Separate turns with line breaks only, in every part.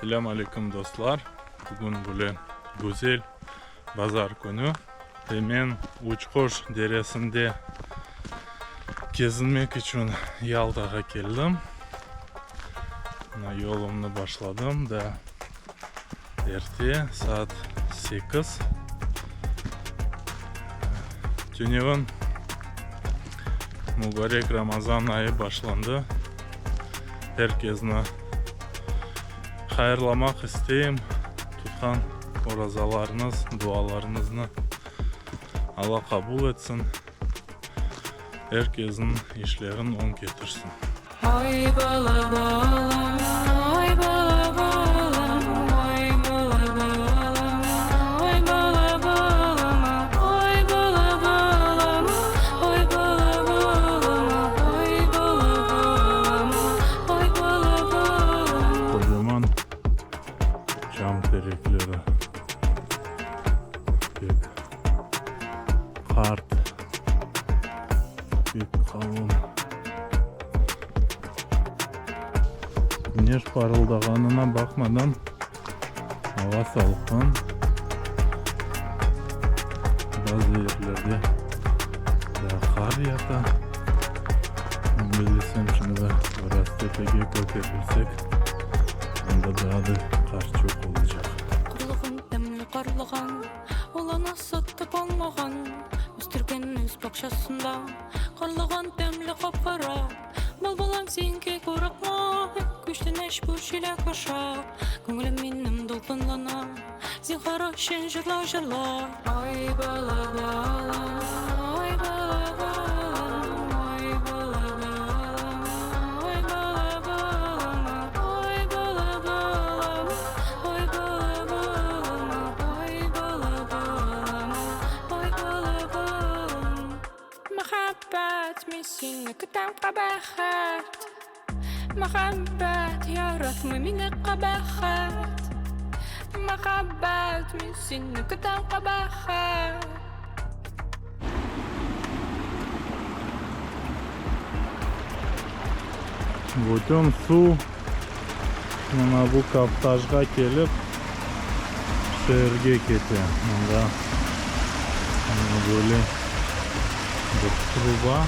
Selâm aleyküm dostlar! Bugün böyle güzel bazar künü ve men Uçqoş deresinde kezinmek içün Yaltağa keldim. Mına yolumnı başladım da erte, saat sekiz. Tünevin mübarek Ramazan ayı başlandı. Er kezni hayırlamaq isteyim, tutqan orazalarıñız, dualarıñıznı Alla qabul etsin, er kezniñ işlerin oñ ketirsin.
Oy bala balam, oy bala balam, oy bala balam, oy bala balam, oy bala balam, oy bala balam, oy bala balam, oy bala balam.
Qocaman çam terekleri pek qart, pek qalın. Küneş parıldağanına baqmadan, ava salqın. Bazı yerlerde daa qar yata. Men bellesem, şimdi biraz tepege köterilsek, anda daa da qar çoq olacaq.
Qurluğan temli qarlığan, Ol anı satıp almağan, Östürgen öz bağçasında, Qarlığan temli qap-qara. Bal balam sen ki qorqma, Küçten bu çilek aşa, Köñlüm menim dolqunlana, Zinhar içün jırla, jırla. Oy bala balam, oy bala balam, oy bala balam, oy bala balam, oy bala balam, oy bala balam, oy bala balam, oy bala balam. Muhabbet, men seni kütem qabahat, Muhabbet, yaratma meni qabahat, Muhabbet, men seni kütem qabahat.
Bütün suv mına bu kaptajğa kelip, şeerge kete. Mında mına böyle bir truba,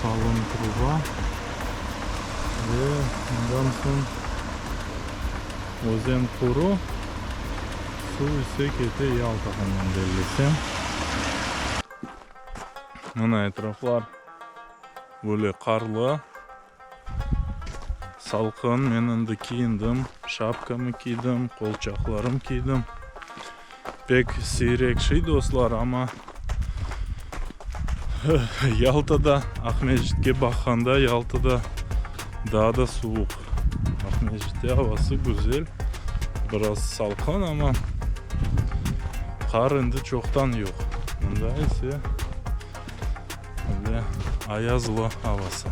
qalın truba ve ondan soñ özen quru, suv ise kete Yaltağa, men bellesem. Mına etraflar böyle qarlı. Salqın, men endi kiyindim, şapkamı kiydim, qolçaqlarım kiydim. Pek siyrek şey, dostlar, amma Yaltada, Aqmescitke baqqanda, Yaltada daa da suvuq. Aqmescitte avası güzel, biraz salqın, amma qar endi çoqtan yoq. Mında ise Öyle ayazlı avası.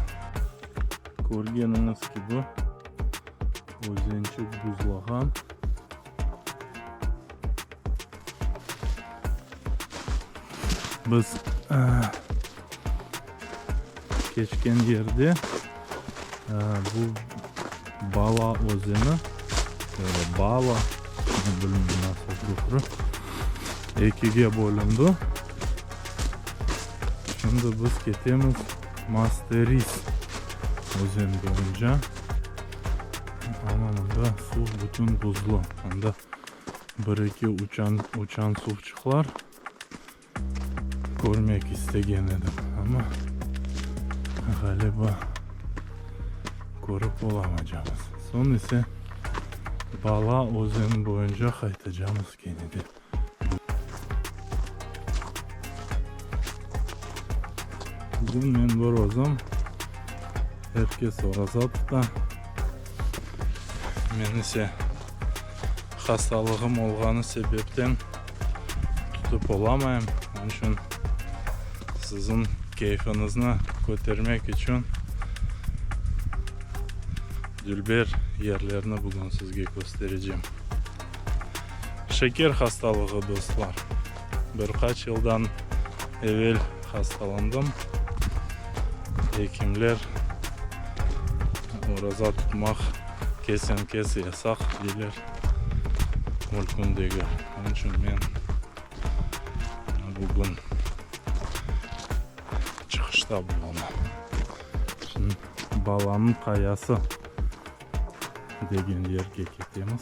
Körgeniñiz kibi, özençik buzlağan. Biz keçken yerde bu Bala özeni, ya da Bala, bilmeyim nasıl doğru, ekige bölündi. Şimdi biz ketemiz Masteris özen boyunca. Amma mında suv bütün buzlu. Anda bir-eki uçan, uçan suvçıqlar körmek istegen edim. Amma ğaliba körip olamacamız. Soñ ise Bala özeni boyunca qaytacamız kene de. Bugün men bir özüm, er kes oraza tuta. Men ise hastalığım olğanı sebepten tutıp olamayım. Onıñ içün siziñ keyfiñizni kötermek içün dülber yerlerni bugün sizge kösterecem. Şeker hastalığı, dostlar. Bir qaç yıldan evel hastalandım. Ekimler oraza tutmaq. Kesen-kes yasaq deyler, mülkün degil. Onıñ içün men bugün çıqışta bulunam. Şimdi Balanıñ qayası degen yerge ketemiz.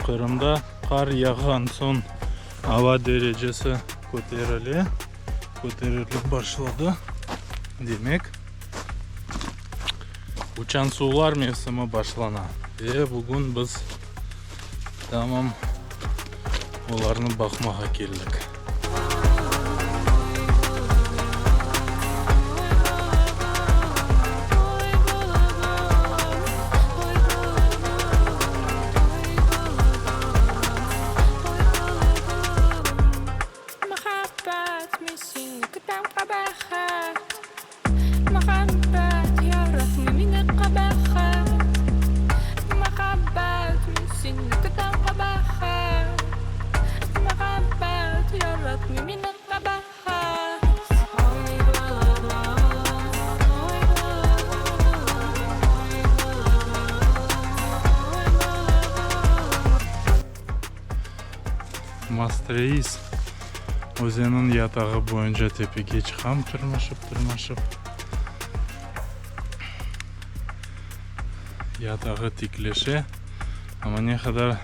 Qırımda qar yağğan soñ ava derecesi köterile, köterilip başladı. Demek, uçansuvlar mevsimi başlana. Ve bugün biz tamam olarnı baqmağa keldik. Mastreis özenniñ yatağı boyunca tepege çıqam tırmaşıp-tırmaşıp. Yatağı tikleşe, amma ne qadar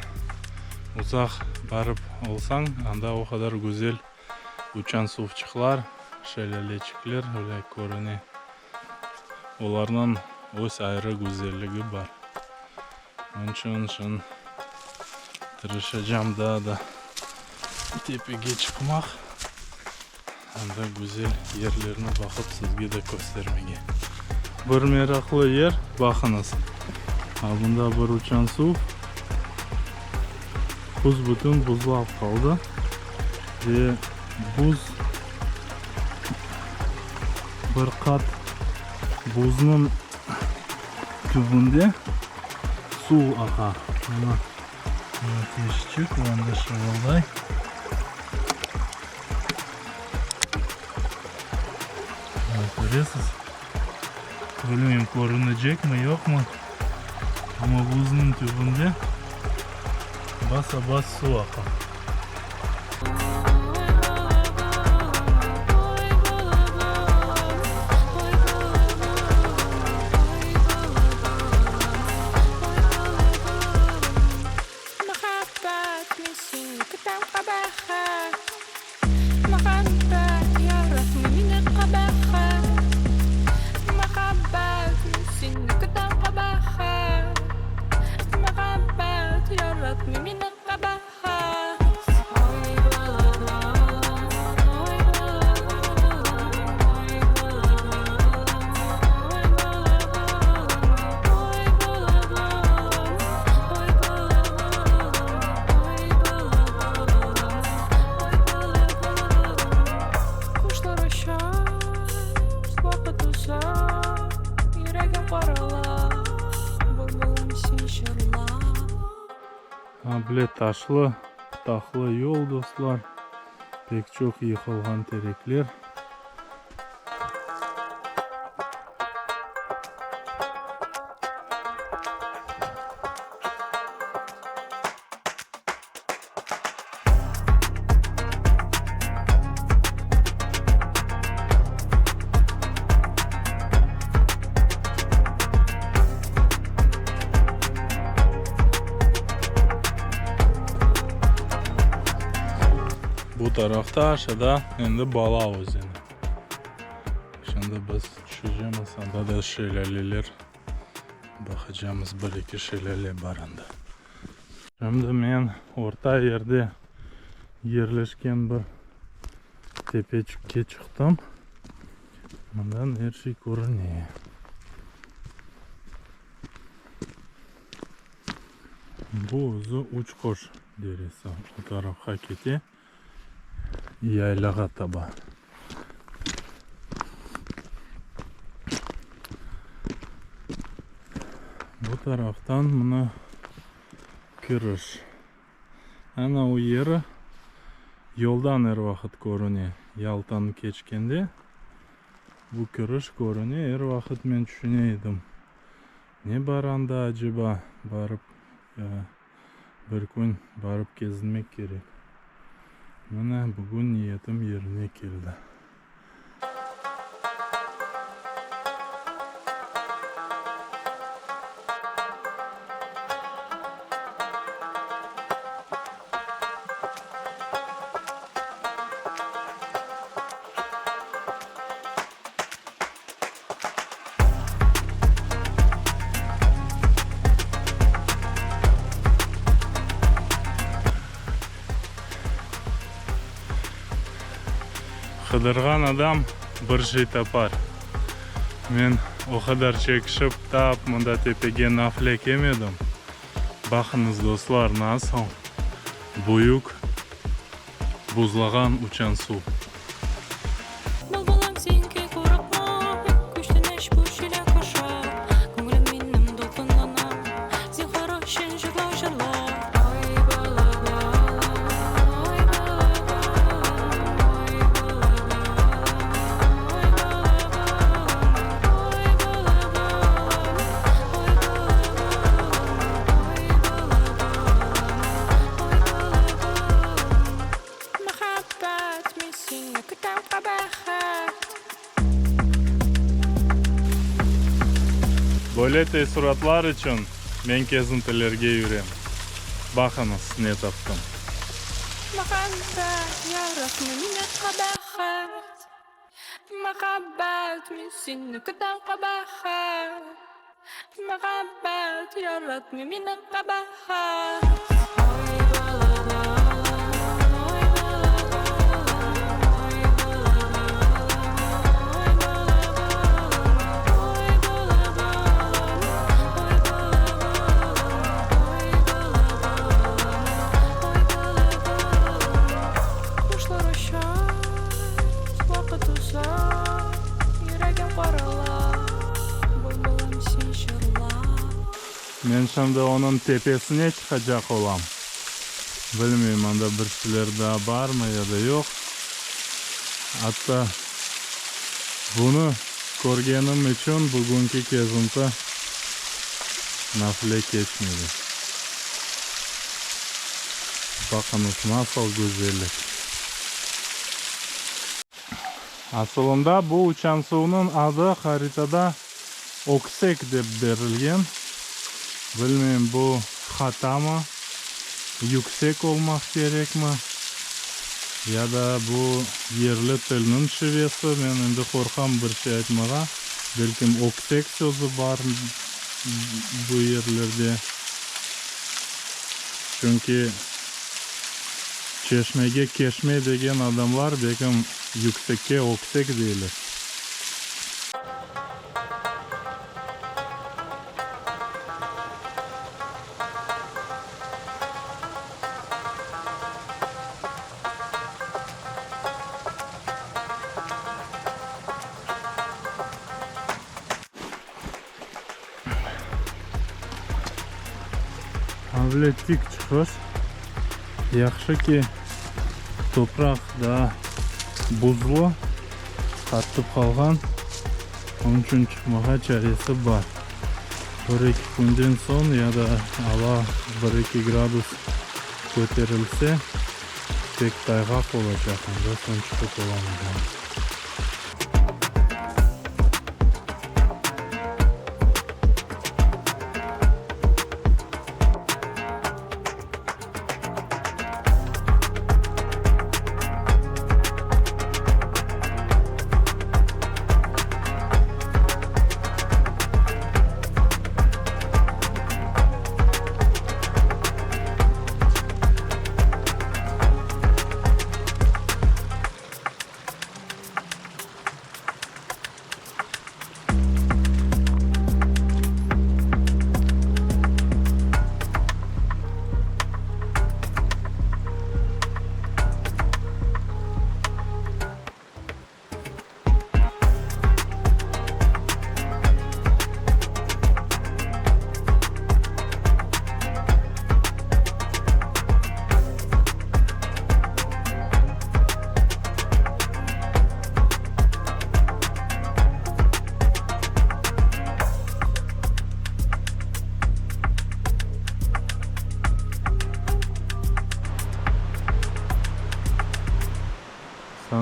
uzaq barıp olsañ, anda o qadar güzel uçan suvçıqlar, şelâleçikler öyle körüne. Olarnıñ öz ayrı güzelligi bar. Onıñ içün şın tırışacam daa da tepege çıqmaq, anda güzel yerlerni baqıp sizge de köstermege. Bir meraqlı yer, baqıñız, a bunda bir uçan suv büs-bütün buzlap qaldı ve buz bir qat buznıñ Tübünde suv aqa. Mına, mına teşçik, anda şırılday. Mına köresiz. Bilmeyim, körünecekmi, yoqmı, amma buznıñ tübünde basa-bas suv aqa. Able taşlı, pıtaqlı yol, dostlar. Pek çoq yıqılğan terekler. Bu tarafta aşağıda endi Bala özeni. Şimdi biz tüşecemiz, anda da şelâleler. Baqacamız, bir-eki şelâle bar anda. Şimdi men orta yerde yerleşken bir tepeçikke çıqtım. Mından er şey körüne. Bu özü Uç-Qoş deresi, o tarafqa kete, yaylağa taba. Bu taraftan mına kiriş. Ana o yeri yoldan er vaqıt körüne. Yaltanı keçkende bu kiriş körüne. Er vaqıt men tüşüne edim, ne bar anda aceba, barıp bir kün barıp kezinmek kerek. Mına bugün niyetim yerine keldi. Qıdırğan adam bir şey tapar. Men o qadar çekişip tap mında tepege nafile kelmedim. Baqıñız, dostlar, nasıl büyük buzlağan uçan suv.
Bal balam senki qorqma, Küçten eş bu şilek aşa, Köñlüm menim dolqınlana, Zinhar içün jırla, jırla. Ay bala balam, ay bala balam, ay bala balam, ay bala balam, ay bala balam, ay bala balam, ay bala balam, ay bala balam. Muhabbet, men seni kütem qabahat.
Böyle teessuratlar içün men kezintilerge yürem. Baqıñız, ne taptım.
Muhabbet, yaratma meni qabahat. Muhabbet, men seni kütem qabahat. Muhabbet, yaratma meni qabahat. Ay bala balam, ay bala balam, ay bala balam, ay bala balam, ay bala balam, ay bala balam, ay bala balam, ay bala balam. Quşlar uça, vaqıt uza, Yüregim qarala, Bul-bulim sen jırla.
Men şimdi onıñ tepesine çıqacaq olam. Bilmeyim, anda bir şeyler daa barmı ya da yoq. Atta bunı körgenim içün bugünki kezinti nafile keçmedi. Baqıñız, nasıl güzellik! Asılında bu uçansuvnıñ adı haritada Öksek dep berilgen. Bilmeyim, bu hatamı, yüksek olmaq kerekmi, ya da bu yerli tilniñ şivesi, men endi qorqam bir şey aytmağa, belkim öksek sözü bar bu yerlerde, çünki çeşmege keşme degen adamlar, belkim yüksekke öksek deyler. Avle tik çıqış. Yahşı ki, topraq daa buzlu, qatıp qalğan, onıñ içün çıqmağa çaresi bar. Bir-eki künden soñ ya da ava bir-eki gradus köterilse, pek tayğaq olacaq, anda soñ çıqıp olamaycamız.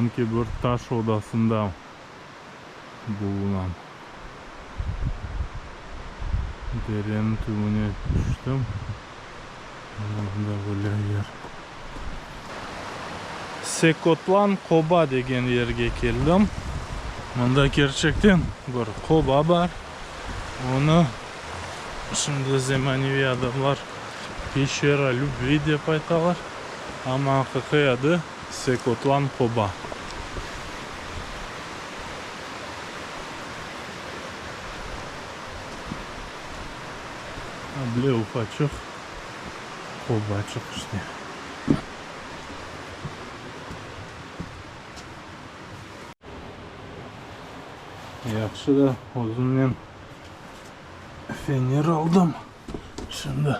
Sanki bir taş odasında bulunam. Dereniñ tübüne tüştim. Mana mında böyle yer. Sekotlan qoba degen yerge keldim. Mında kerçekten bir qoba bar. Onı şimdi zemaneviy adamlar Peşera lübvi dep aytalar. Amma aqiqiy adı Sekotlan qoba. Able ufaçıq qobaçıq işte. Yahşı da özümnen fener aldım. Şimdi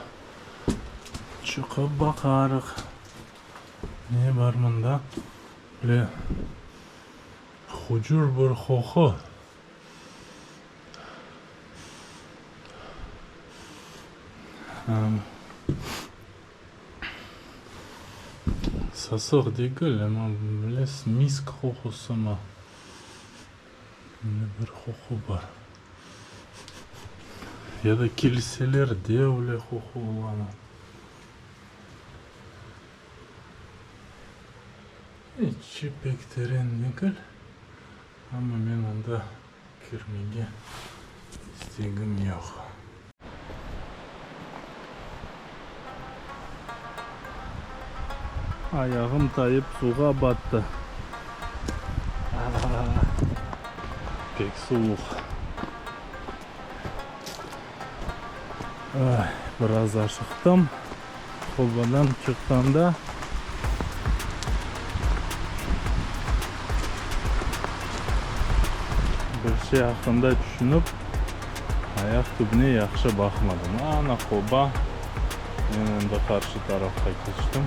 çıqıp baqarıq. Ne bar mında? Böyle hucur bir qoqu. Sasıq degil, amma bilesiz, misk qoqusımı? Böyle bir qoqu bar. Ya da kiliselerde öyle qoqu olamı? İçi pek teren degil, amma men anda kirmege istegim yoq. Ayağım tayıp suvğa battı. Pek suvuq. Biraz aşıqtım. Qobadan çıqqanda. Bir şey aqqında tüşünip, ayaq tübüne yahşı baqmadım. Ana qoba, men endi qarşı tarafqa keçtim.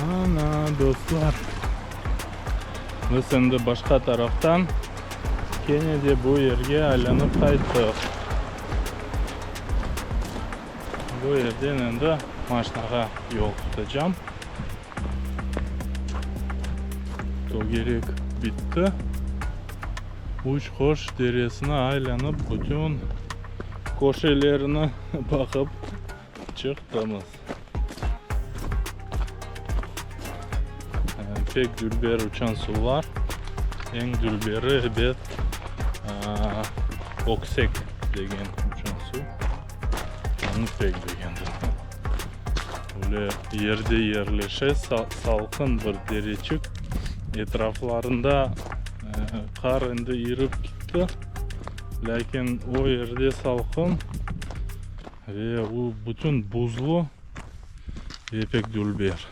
Ana, dostlar, biz endi başqa taraftan kene de bu yerge aylanıp qayttıq. Bu yerden endi maşnağa yol tutacam. Tögerek bitti. Üç Qoş deresini aylanıp, bütün köşelerini baqıp çıqtımız. Pek dülber uçan suvlar. Eñ dülberi, ebet, Öksek degen uçan suv. Onı pek begendim. Öyle yerde yerleşe, salqın bir dereçik. Etraflarında qar endi irip kitti, lâkin o yerde salqın ve o bütün buzlu ve pek dülber.